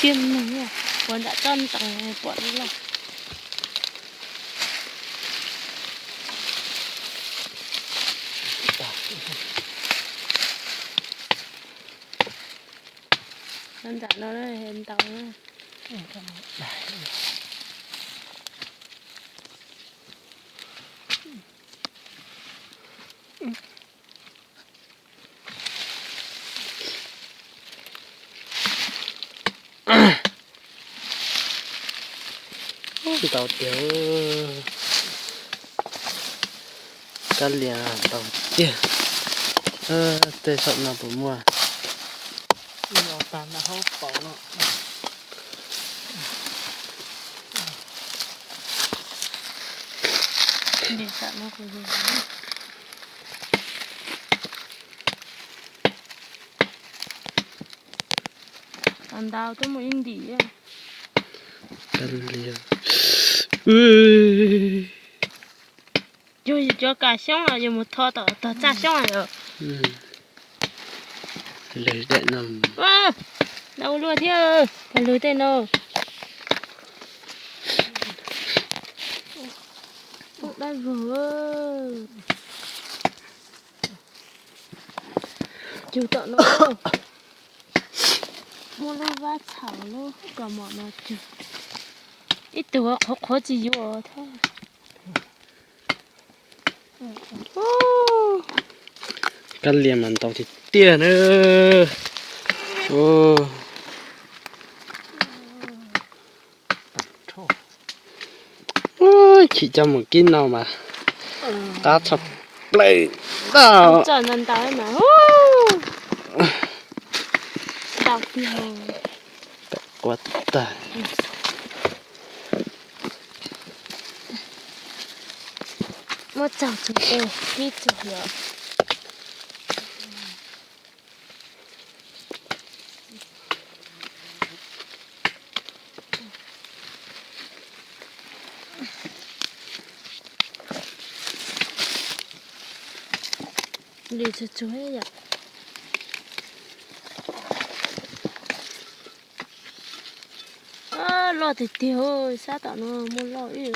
Tiag neeg, ua nram toj ntoo pom loj. Nram no ntau. Ntau tiag. Kab lia ntau tiag. Tej saum no puas muaj? Ntau, twb muaj ib ntim. Kab lia. Yog cov kas xyoob los yog mus tho tom tog txaj xyoob yom. Lwg daim no. Ntau luaj thiab, pog lwg tej no. Dab vog. Cug tom no. Muaj lub vab txhaum lub kaus mom no cug. Ib tug qhuav qhuav tsis yuav thiab. Kab lia mas ntau tiag tiag na. Chim coj mus kib no mas qab tshaj plaws ntau. Quav tag. Muab tsaug tso, kib tsuag yom. Li tsuag tsuag yom. Loj tiag tiag, sab tom no muaj loj ib.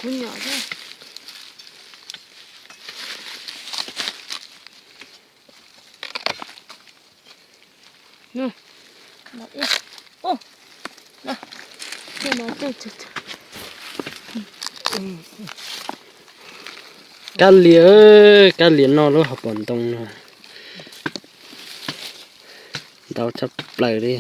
Kuv nyom thiab. Kab lia, kab lia noj lub hauv paus ntoo no. Ntau tshaj plaws li.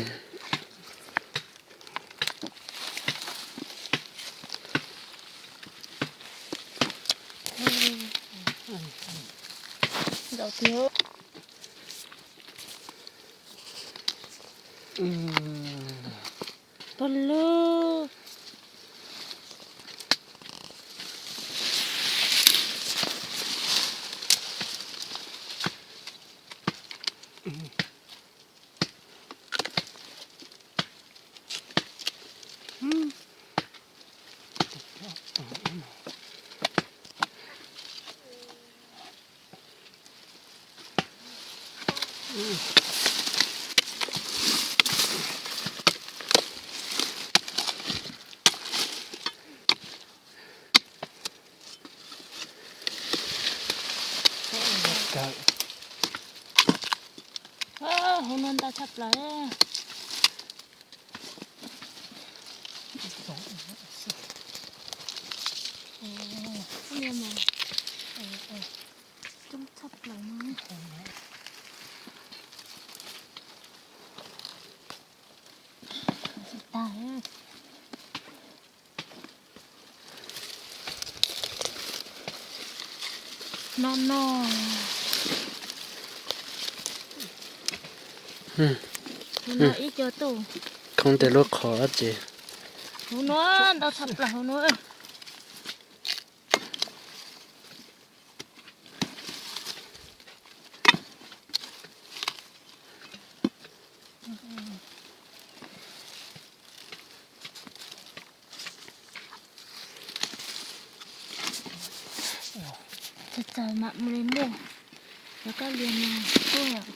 Hauv no ntau tshaj plaws. Coob tshaj plaws no. Tsis tas. No no. Hauv no ib co tuaj. Khoob tias lub qhov dab tsi. Hauv no ntau tshaj plaws hauv no. Txawm mam mus li muaj. Cov kab lia no tuaj.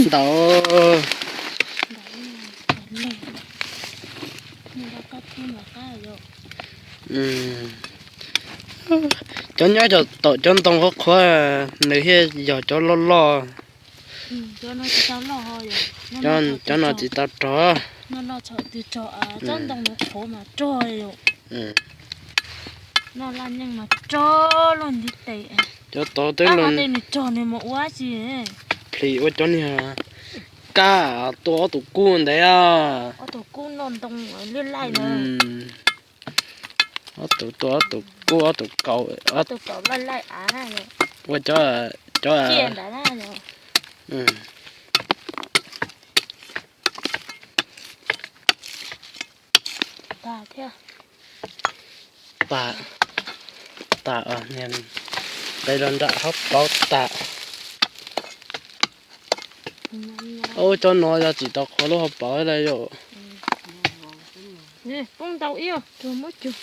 Ntau. Cov nyob tom cov ntoo qhuav qhuav, nws thiaj yog cov loj loj. Cov no tsis tau rog. Cov tod twb los plhis ua cov niag kab tua ob tug kub ntev. Ob tug tua ob tug kub ob tug kaus, ua cov, cov tas, tas, nqes los nram hauv paus tas. Ub, cov no yog tsis tau qhuav lub hauv paus li yom. Poob ntau ib, muab cug.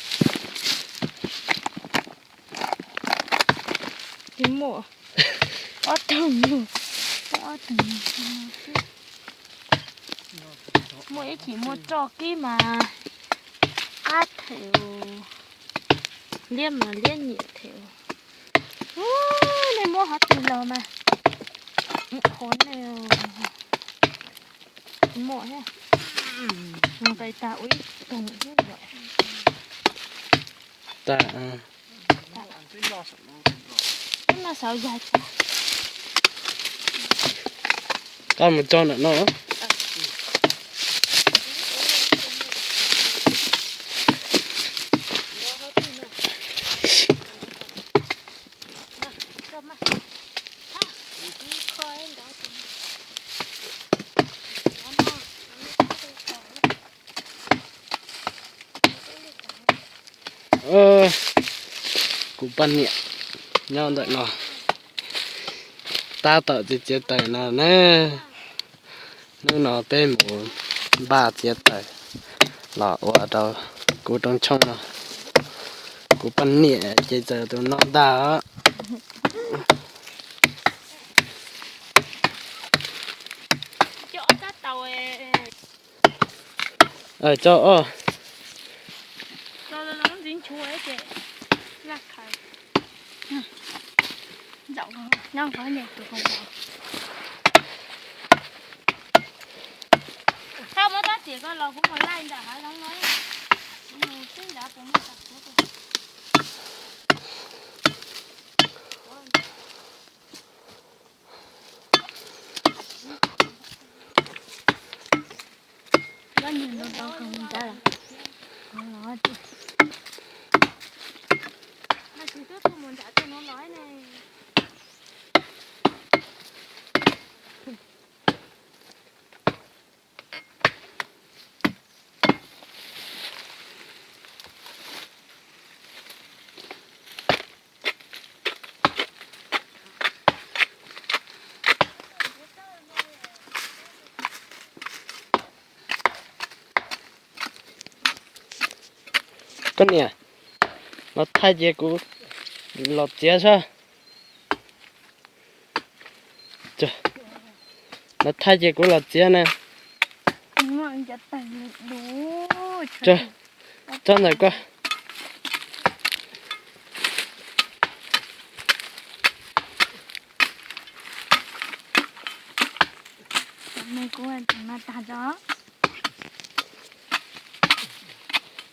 Tsis muaj, ob tug, poob ob tug. Muaj ib chim muaj roj kib mas qab them, liab mas liab nyiam them. Nej muab qhov twg los mas qhuav ne. Tsis muaj thiab. Nqes tag ua ib koog thiab yom. Twb noj saum yas. Koj mus tso ntawm no. Kuv poj niam nyob ntawm no tab tom txiav txiav taws no na. Hnub no peb mus npaj txiav taws los ua rau kuv rooj tshoob no. Kuv poj niam ces txawm tus no ntag. Coj os. Koj muab rab riam ko los kuv mus laij ntawm hav zoov no. Kuv mus twb nrad puas muaj tas kuv. Nyob nws ntau ntau kawg ntawd. Mas kuv twb tuaj mus nram tej no los ne. Koj niam, los thaij ces kuv los txiav saib. Los thaij ces kuv los txiav na. Txog ntawm koj.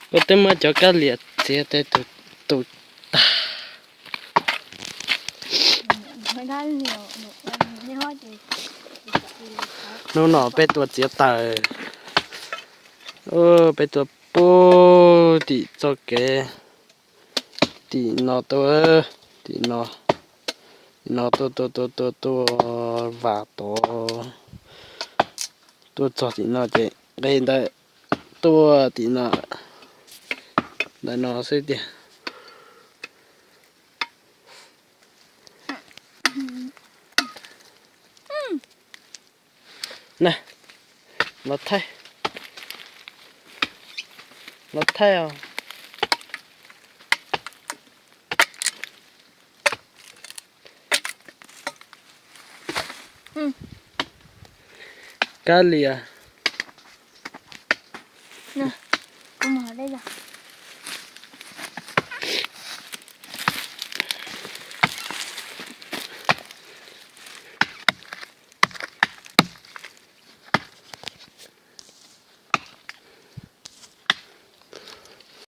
Koj twb muab cov kab liam txiav tes tus tag. Hnub no peb tuaj txiav taws, peb tuaj puag tim txoj kev, tim no tuaj, tim no, tim no tuaj tuaj tuaj tuaj tuaj vas tod, tuaj txog tim no ces nqis ntawm, tuaj tim no, ntawm no xwb tiag. Na, los thaij, los thaij os. Kab lias.